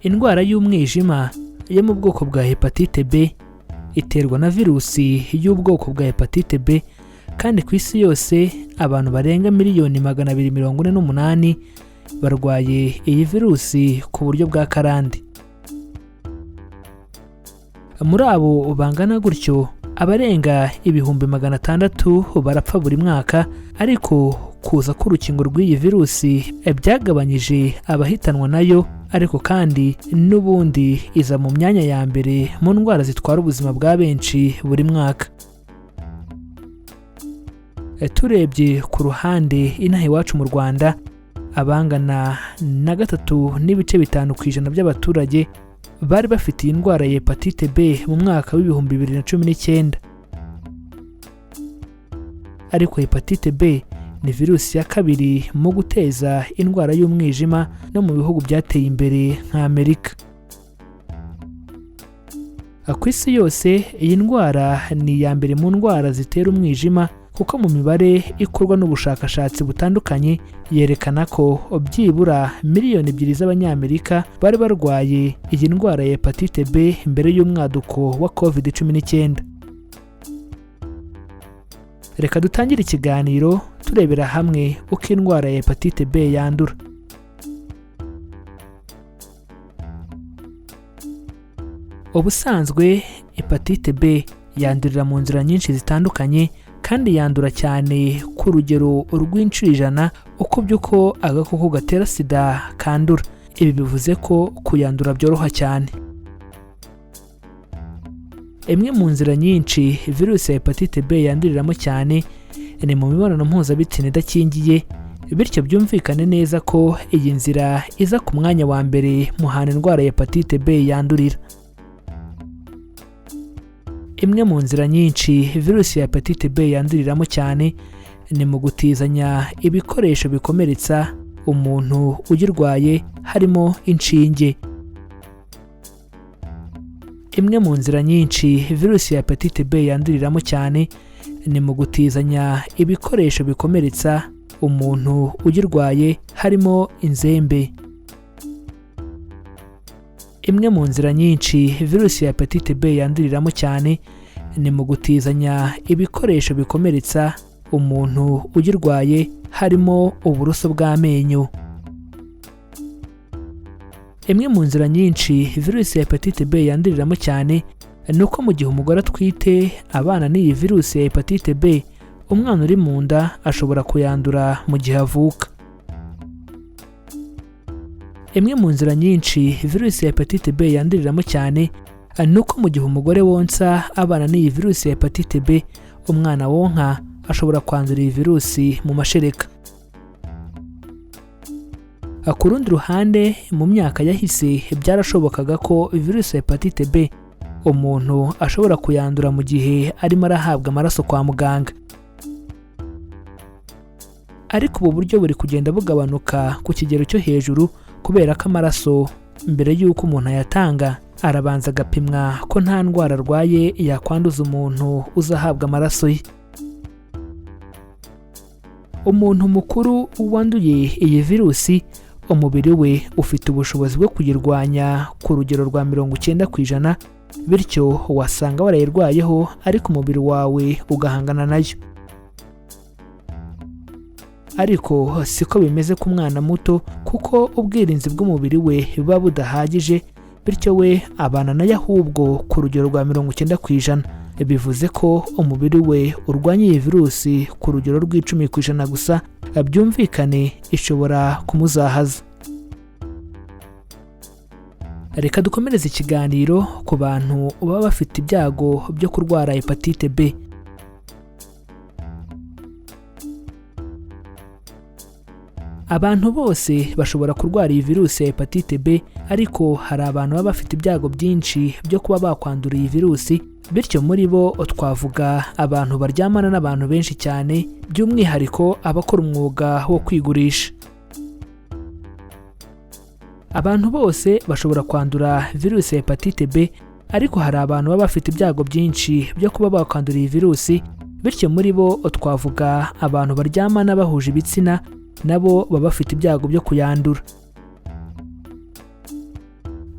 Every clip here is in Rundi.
Indwara y'umwijima yo mu bwoko bwa hepatite B iterwa na virusi y'ubwoko bwa hepatite B, kandi ku isi yose abantu barenga 248,000,000 barwaye iyi virusi ku buryo bwa karande. Muri abo bangana gutyo, abarenga 600,000 barapfa buri mwaka, ariko kuza k'urukingo rw'iyi virusi byagabanyije abahitanwa nayo, ariko kandi n'ubundi iza mu myanya ya mbere mu ndwara zitwara ubuzima bwa benshi buri mwaka. Turebye ku ruhande inaha iwacu mu Rwanda, abangana na 3.5% by'abaturage bari bafite iyi ndwara ya hepatite B mu mwaka wa 2019. Ariko hepatite B ni virusi ya kabiri mu guteza indwara y'umwijima no mu bihugu byateye imbere nka Amerika. Ku isi yose iyi ndwara ni iya mbere mu ndwara zitera umwijima, kuko mu mibare ikorwa n'ubushakashatsi butandukanye yerekana ko byibura 2 miliyoni z'Abanyamerika bari barwaye iyi ndwara ya hepatite B mbere y'umwaduko wa COVID-19. Reka dutangire ikiganiro turebera hamwe uko indwara ya hepatite B yandura. Ubusanzwe hepatite B yandurira mu nzira nyinshi zitandukanye, kandi yandura cyane ku rugero rw'inshuro 100 uko by'uko agakoko gatera sida kandura. Ibi bivuze ko kuyandura byoroha cyane. Imwe mu nzira nyinshi virusi ya hepatite B yanduriramo cyane ni mu mibonano mpuzabitsina idakingiye, bityo byumvikane neza ko iyi nzira iza ku mwanya wa mbere mu hantu indwara ya hepatite B yandurira. Imwe mu nzira nyinshi virusi ya hepatite B yanduriramo cyane ni mu gutizanya ibikoresho bikomeretsa umuntu uyirwaye, harimo inshinge. Imwe mu nzira nyinshi virusi ya hepatite B yanduriramo cyane ni mu gutizanya ibikoresho bikomeretsa umuntu uyirwaye, harimo inzembe. Imwe mu nzira nyinshi virusi ya hepatite B yanduriramo cyane ni mu gutizanya ibikoresho bikomeretsa umuntu uyirwaye, harimo uburoso bw'amenyo. Imwe mu nzira nyinshi virusi ya hepatite B yanduriramo cyane ni uko mu gihe umugore atwite abana n'iyi virusi ya hepatite B, umwana uri mu nda ashobora kuyandura mu gihe avuka. Imwe mu nzira nyinshi virusi ya hepatite B yanduriramo cyane ni uko mu gihe umugore wonsa abana n'iyi virusi ya hepatite B, umwana wonka ashobora kwandura iyi virusi mu mashereka. Ku rundi ruhande, mu myaka yahise byarashobokaga ko virusi ya hepatite B umuntu ashobora kuyandura mu gihe arimo arahabwa amaraso kwa muganga. Ariko ubu buryo buri kugenda bugabanuka ku kigero cyo hejuru, kubera ko amaraso mbere y'uko umuntu ayatanga arabanza agapimwa ko nta ndwara arwaye yakwanduza umuntu uzahabwa amaraso ye. Umuntu mukuru wanduye iyi virusi, umubiri we ufite ubushobozi bwo kuyirwanya ku rugero rwa 90%, bityo wasanga warayirwayeho ariko umubiri wawe ugahangana nayo. Ariko siko bimeze ku mwana muto, kuko ubwirinzi bw'umubiri we buba budahagije, bityo we abana nayo ahubwo ku rugero rwa 90%. Bivuze ko umubiri we urwanya iyi virusi ku rugero rwa 10% gusa, byumvikane ishobora kumuzahaza. Reka dukomereze ikiganiro ku bantu baba bafite ibyago byo kurwara hepatite B. Abantu bose bashobora kurwara iyi virusi ya hepatite B, ariko hari abantu baba bafite ibyago byinshi byo kuba bakwandura iyi virusi, bityo muri bo twavuga abantu baryamana n'abantu benshi cyane, by'umwihariko abakora umwuga wo kwigurisha. Abantu bose bashobora kwandura virusi ya hepatite B, ariko hari abantu baba bafite ibyago byinshi byo kuba bakwandura iyi virusi, bityo muri bo twavuga abantu baryamana bahuje ibitsina, nabo baba bafite ibyago byo kuyandura.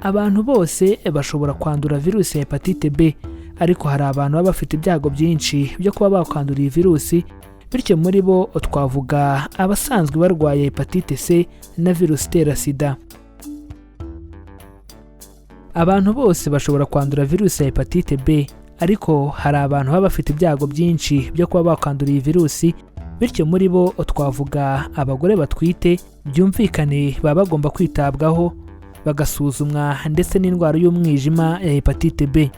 Abantu bose bashobora kwandura virusi ya hepatite B, ariko hari abantu baba bafite ibyago byinshi byo kuba bakwandura iyi virusi. Bityo muri bo twavuga abasanzwe barwaye hepatite C na virusi itera SIDA. Abantu bose bashobora kwandura virusi ya hepatite B, ariko hari abantu baba bafite ibyago byinshi byo kuba bakwandura iyi virusi. Bityo muri bo twavuga abagore batwite, byumvikane baba bagomba kwitabwaho bagasuzumwa, ndetse n'indwara y'umwijima ya hepatite B.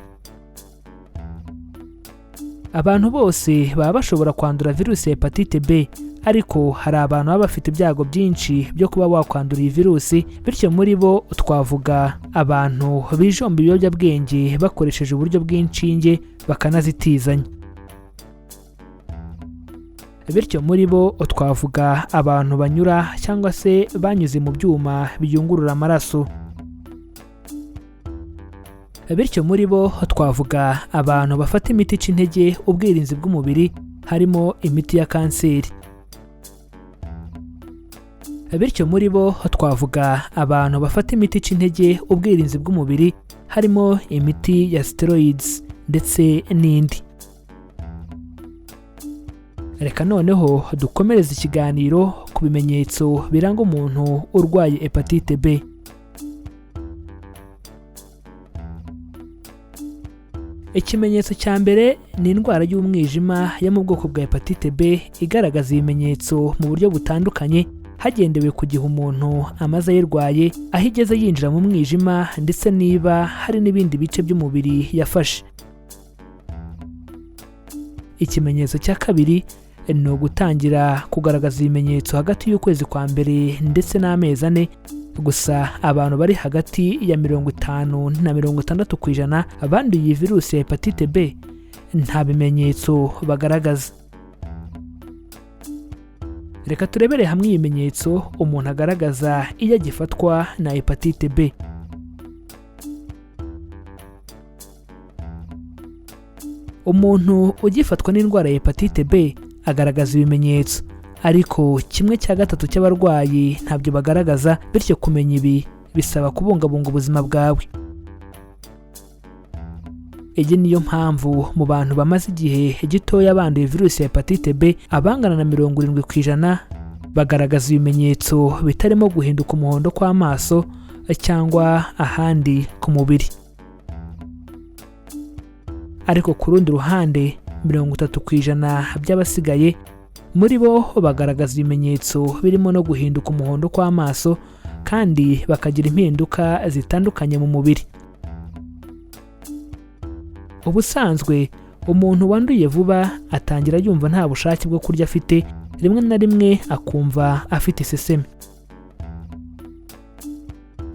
Abantu bose baba bashobora kwandura virusi ya hepatite B, ariko hari abantu baba bafite ibyago byinshi byo kuba wakwandura iyi virusi. Bityo muri bo twavuga abantu bijomba ibiyobyabwenge bakoresheje uburyo bw'inshinge bakanazitizanya. Bityo muri bo twavuga abantu banyura cyangwa se banyuze mu byuma biyungurura amaraso. Bityo muri bo twavuga abantu bafata imiti ica intege ubwirinzi bw'umubiri, harimo imiti ya kanseri. Bityo muri bo twavuga abantu bafata imiti ica intege ubwirinzi bw'umubiri, harimo imiti ya steroids ndetse n'indi. Reka noneho dukomereze ikiganiro ku bimenyetso biranga umuntu urwaye hepatite B. Ikimenyetso cya mbere ni indwara y'umwijima yo mu bwoko bwa hepatite B, igaragaza ibimenyetso mu buryo butandukanye hagendewe ku gihe umuntu amaze ayirwaye, aho igeze yinjira mu mwijima, ndetse niba hari n'ibindi bice by'umubiri yafashe. Ikimenyetso cya kabiri ni ugutangira kugaragaza ibimenyetso hagati y'ukwezi kwa mbere ndetse n'amezi 4. Gusa abantu bari hagati ya 50 na 60% banduye iyi virusi ya hepatite B nta bimenyetso bagaragaza. Reka turebere hamwe ibimenyetso umuntu agaragaza iyo agifatwa na hepatite B. Umuntu ugifatwa n'indwara ya hepatite B agaragaza ibimenyetso, ariko 1/3 cy'abarwayi ntabyo bagaragaza. Bityo kumenya ibi bisaba kubungabunga ubuzima bwawe. Iyi niyo mpamvu mu bantu bamaze igihe gitoya banduye virusi ya hepatite B, abangana na 70% bagaragaza ibimenyetso bitarimo guhinduka umuhondo kw'amaso cyangwa ahandi ku mubiri. Ariko ku rundi ruhande, 30% by'abasigaye muri bo bagaragaza ibimenyetso birimo no guhinduka umuhondo kw'amaso, kandi bakagira impinduka zitandukanye mu mubiri. Ubusanzwe umuntu wanduye vuba atangira yumva nta bushake bwo kurya afite, rimwe na rimwe akumva afite iseseme.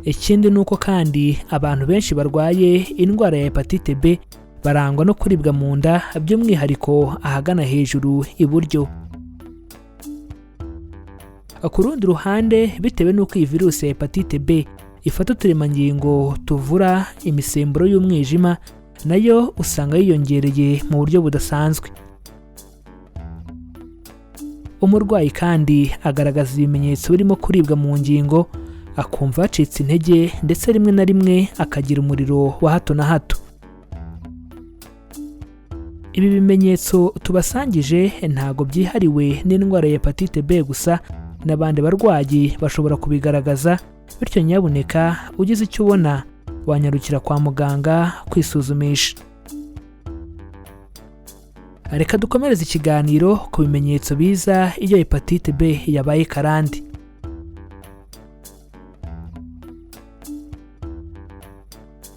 Ikindi ni uko kandi abantu benshi barwaye indwara ya hepatite B barangwa no kuribwa mu nda, by'umwihariko ahagana hejuru iburyo. Ku rundi ruhande, bitewe n'uko iyi virusi ya hepatite B ifata uturemangingo tuvura imisemburo y'umwijima, nayo usanga yiyongereye mu buryo budasanzwe. Umurwayi kandi agaragaza ibimenyetso birimo kuribwa mu ngingo, akumva yacitse intege, ndetse rimwe na rimwe akagira umuriro wa hato na hato. Ibi bimenyetso tubasangije ntago byihariwe n'indwara ya hepatite B gusa, n'abandi barwayi bashobora kubigaragaza. Bityo nyabuneka ugize icyo ubona wanyarukira kwa muganga kwisuzumisha. Reka dukomereze ikiganiro ku bimenyetso biza iyo hepatite B yabaye karande.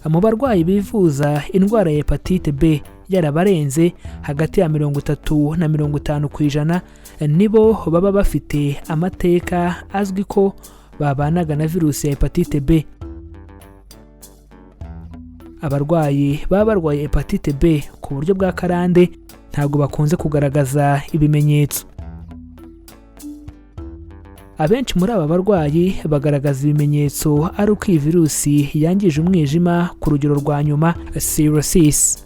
Mu barwayi bivuza indwara ya hepatite B yarabarenze, hagati ya 30 na 50% nibo baba bafite amateka azwi ko babanaga na virusi ya hepatite B. Abarwayi baba barwaye hepatite B ku buryo bwa karande ntabwo bakunze kugaragaza ibimenyetso. Abenshi muri aba barwayi bagaragaza ibimenyetso ari uko iyi virusi yangije umwijima ku rugero rwa nyuma, cirrhosis.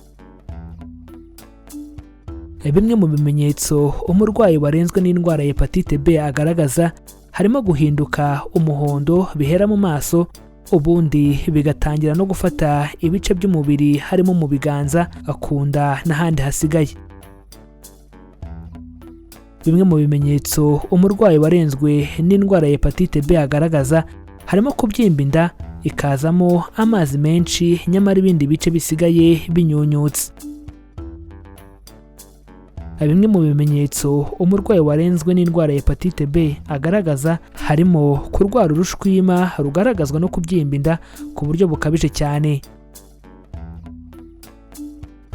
Bimwe mu bimenyetso umurwayi warenzwe n'indwara ya hepatite B agaragaza harimo guhinduka umuhondo bihera mu maso, Ubundi bigatangira no gufata ibice by'umubiri, harimo mu biganza, ku nda n'ahandi hasigaye. Bimwe mu bimenyetso umurwayi warenzwe n'indwara ya hepatite B agaragaza harimo kubyimba inda ikazamo amazi menshi, nyamara ibindi bice bisigaye binyunyutse. Bimwe mu bimenyetso umurwayi warenzwe n'indwara ya hepatite B agaragaza harimo kurwara urushwima rugaragazwa no kubyimba inda ku buryo bukabije cyane.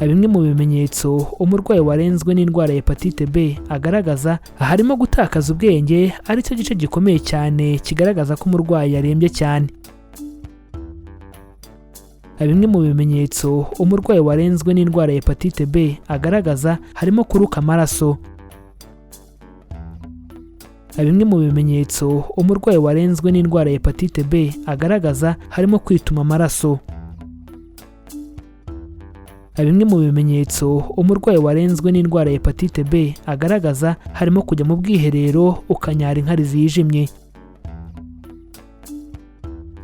Bimwe mu bimenyetso umurwayi warenzwe n'indwara ya hepatite B agaragaza harimo gutakaza ubwenge, aricyo gice gikomeye cyane kigaragaza ko umurwayi yarembye cyane. Bimwe mu bimenyetso umurwayi warenzwe n'indwara ya hepatite B agaragaza harimo kuruka amaraso. Bimwe mu bimenyetso umurwayi warenzwe n'indwara ya hepatite B agaragaza harimo kwituma amaraso. Bimwe mu bimenyetso umurwayi warenzwe n'indwara ya hepatite B agaragaza harimo kujya mu bwiherero ukanyara inkari zijimye.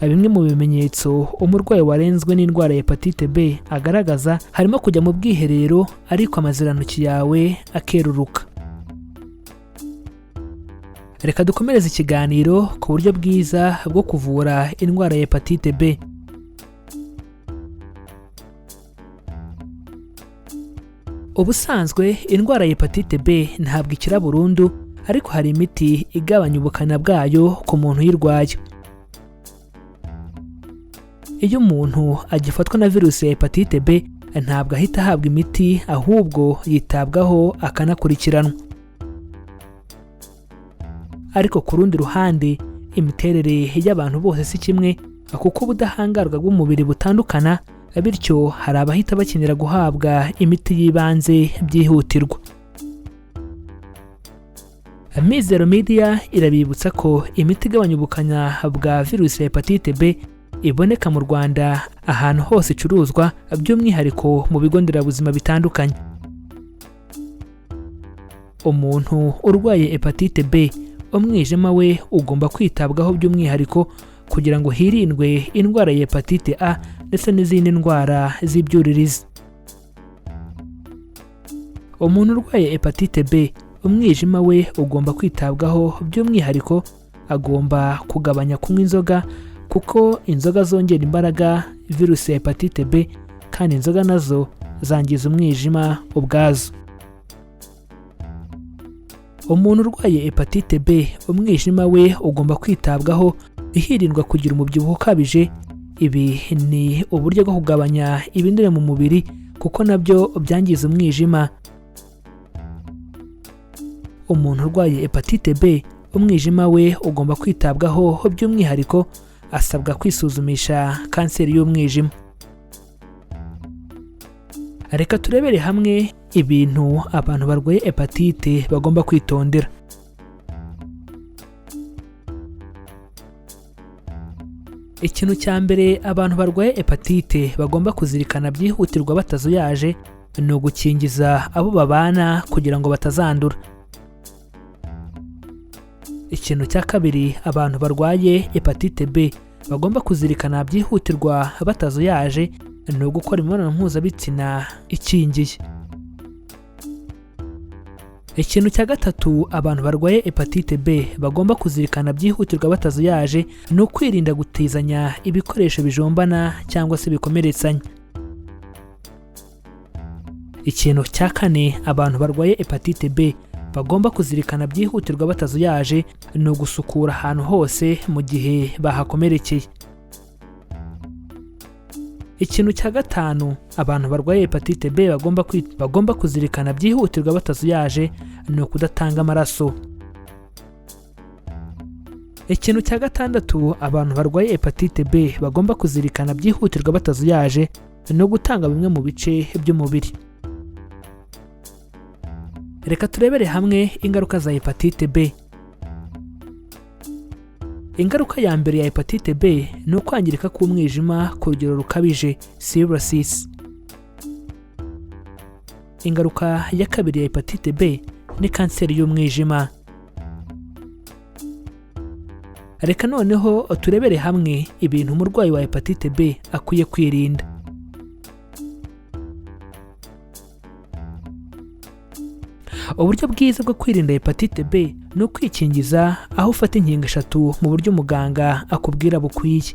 Bimwe mu bimenyetso umurwayi warenzwe n'indwara ya hepatite B agaragaza harimo kujya mu bwiherero ariko amazirantoki yawe akeruruka. Reka dukomereze ikiganiro ku buryo bwiza bwo kuvura indwara ya hepatite B. Ubusanzwe indwara ya hepatite B ntabwo ikira burundu, ariko hari imiti igabanya ubukana bwayo ku muntu uyirwaye. Iyo umuntu agifatwa na virusi ya hepatite B ntabwo ahita ahabwa imiti, ahubwo yitabwaho akanakurikiranwa. Ariko ku rundi ruhande, imiterere y'abantu bose si kimwe, kuko ubudahangarwa bw'umubiri butandukana, bityo hari abahita bakenera guhabwa imiti y'ibanze byihutirwa. Mizero Media irabibutsa ko imiti igabanya ubukana bwa virusi ya hepatite B iboneka mu Rwanda ahantu hose icuruzwa, by'umwihariko mu bigo nderabuzima bitandukanye. Umuntu urwaye hepatite B, umwijima we ugomba kwitabwaho by'umwihariko kugira ngo hirindwe indwara ya hepatite A ndetse n'izindi ndwara z'ibyuririzi. Umuntu urwaye hepatite B, umwijima we ugomba kwitabwaho by'umwihariko, agomba kugabanya kunywa inzoga kuko inzoga zongera imbaraga virusi ya hepatite B, kandi inzoga nazo zangiza umwijima ubwazo. Umuntu urwaye hepatite B, umwijima we ugomba kwitabwaho hirindwa kugira umubyibuho ukabije. Ibi ni uburyo bwo kugabanya ibinure mu mubiri kuko nabyo byangiza umwijima. Umuntu urwaye hepatite B, umwijima we ugomba kwitabwaho by'umwihariko, asabwa kwisuzumisha kanseri y'umwijima. Reka turebere hamwe ibintu abantu barwaye hepatite bagomba kwitondera. Ikintu cya mbere abantu barwaye hepatite bagomba kuzirikana byihutirwa batazuyaje ni ugukingiza abo babana kugira ngo batazandura. Ikintu cya kabiri abantu barwaye hepatite B bagomba kuzirikana byihutirwa batazuyaje ni ugukora imibonano mpuzabitsina ikingiye. Ikintu cya gatatu abantu barwaye hepatite B bagomba kuzirikana byihutirwa batazuyaje ni ukwirinda gutizanya ibikoresho bijombana cyangwa se bikomeretsanya. Ikintu cya kane abantu barwaye hepatite B bagomba kuzirikana byihutirwa batazuyaje ni ugusukura ahantu hose mu gihe bahakomerekeye. Ikintu cya gatanu abantu barwaye hepatite B bagomba kuzirikana byihutirwa batazuyaje ni ukudatanga amaraso. Ikintu cya gatandatu abantu barwaye hepatite B bagomba kuzirikana byihutirwa batazuyaje ni ugutanga bimwe mu bice by'umubiri. Reka turebere hamwe ingaruka za hepatite B. Ingaruka ya mbere ya hepatite B ni ukwangirika k'umwijima ku rugero rukabije, cirrhosis. Ingaruka ya kabiri ya hepatite B ni kanseri y'umwijima. Reka noneho turebere hamwe ibintu umurwayi wa hepatite B akwiye kwirinda. Uburyo bwiza bwo kwirinda hepatite B ni ukwikingiza, aho ufata inkingo 3 mu buryo muganga akubwira bukwiye.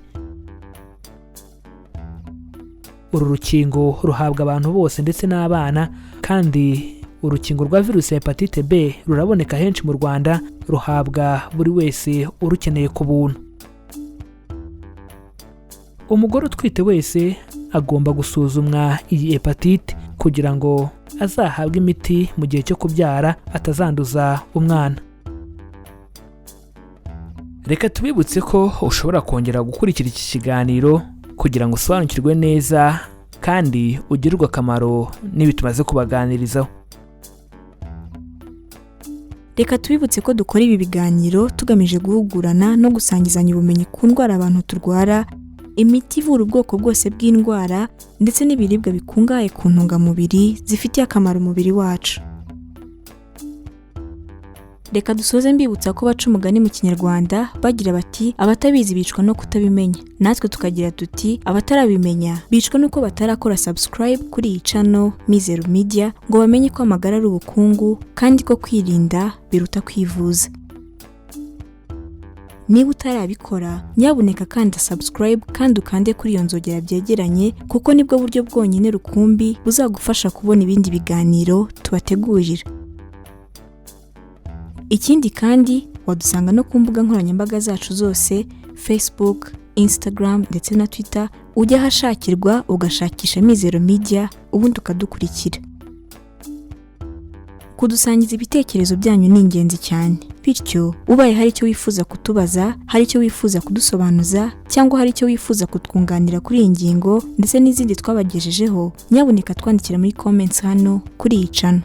Uru rukingo ruhabwa abantu bose ndetse n'abana, kandi urukingo rwa virusi ya hepatite B ruraboneka henshi mu Rwanda, ruhabwa buri wese urukeneye ku buntu. Umugore utwite wese agomba gusuzumwa iyi hepatite kugira ngo azahabwe imiti mu gihe cyo kubyara atazanduza umwana. Reka tubibutse ko ushobora kongera gukurikira iki kiganiro kugira ngo usobanukirwe neza kandi ugirirwe akamaro n'ibi tumaze kubaganirizaho. Reka tubibutse ko dukora ibi biganiro tugamije guhugurana no gusangizanya ubumenyi ku ndwara abantu turwara, imiti ivura ubwoko bwose bw'indwara ndetse n'ibiribwa bikungahaye ku ntungamubiri zifitiye akamaro umubiri wacu. Reka dusoze mbibutsa ko baca umugani mu Kinyarwanda bagira bati abatabizi bicwa no kutabimenya, natwe tukagira tuti abatarabimenya bicwa nuko batarakora subscribe kuri iyi channel Mizero Media ngo bamenye ko amagara ari ubukungu kandi ko kwirinda biruta kwivuza. Niba utarabikora nyabuneka kanda subscribe kandi ukande kuri iyo nzogera byegeranye, kuko nibwo buryo bwonyine rukumbi buzagufasha kubona ibindi biganiro tubategurira. Ikindi kandi wadusanga no ku mbuga nkoranyambaga zacu zose Facebook, Instagram ndetse na Twitter, ujya ahashakirwa ugashakisha Mizero Media ubundi ukadukurikira. Kudusangiza ibitekerezo byanyu ni ingenzi cyane, bityo ubaye hari icyo wifuza kutubaza, hari icyo wifuza kudusobanuza cyangwa hari icyo wifuza kutwunganira kuri iyi ngingo ndetse n'izindi twabagejejeho, nyabuneka twandikira muri comments hano kuri iyi channel.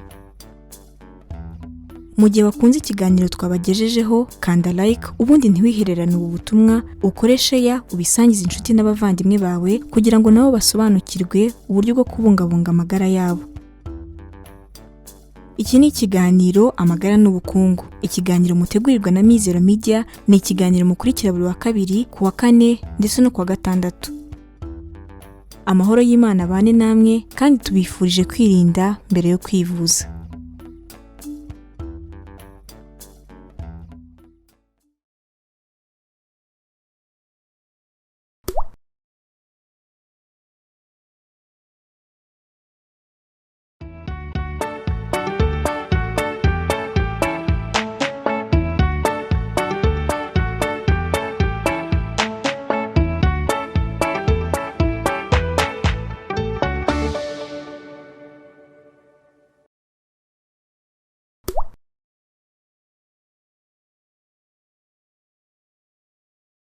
Mu gihe wakunze ikiganiro twabagejejeho, kanda like ubundi ntiwihererane ubu butumwa, ukore share ubisangize inshuti n'abavandimwe bawe kugira ngo nabo basobanukirwe uburyo bwo kubungabunga amagara yabo. Iki ni ikiganiro Amagara n'Ubukungu, ikiganiro mutegurirwa na Mizero Media, ni ikiganiro mukurikira buri wa kabiri, ku wa kane ndetse no ku wa gatandatu. Amahoro y'Imana abane namwe kandi tubifurije kwirinda mbere yo kwivuza.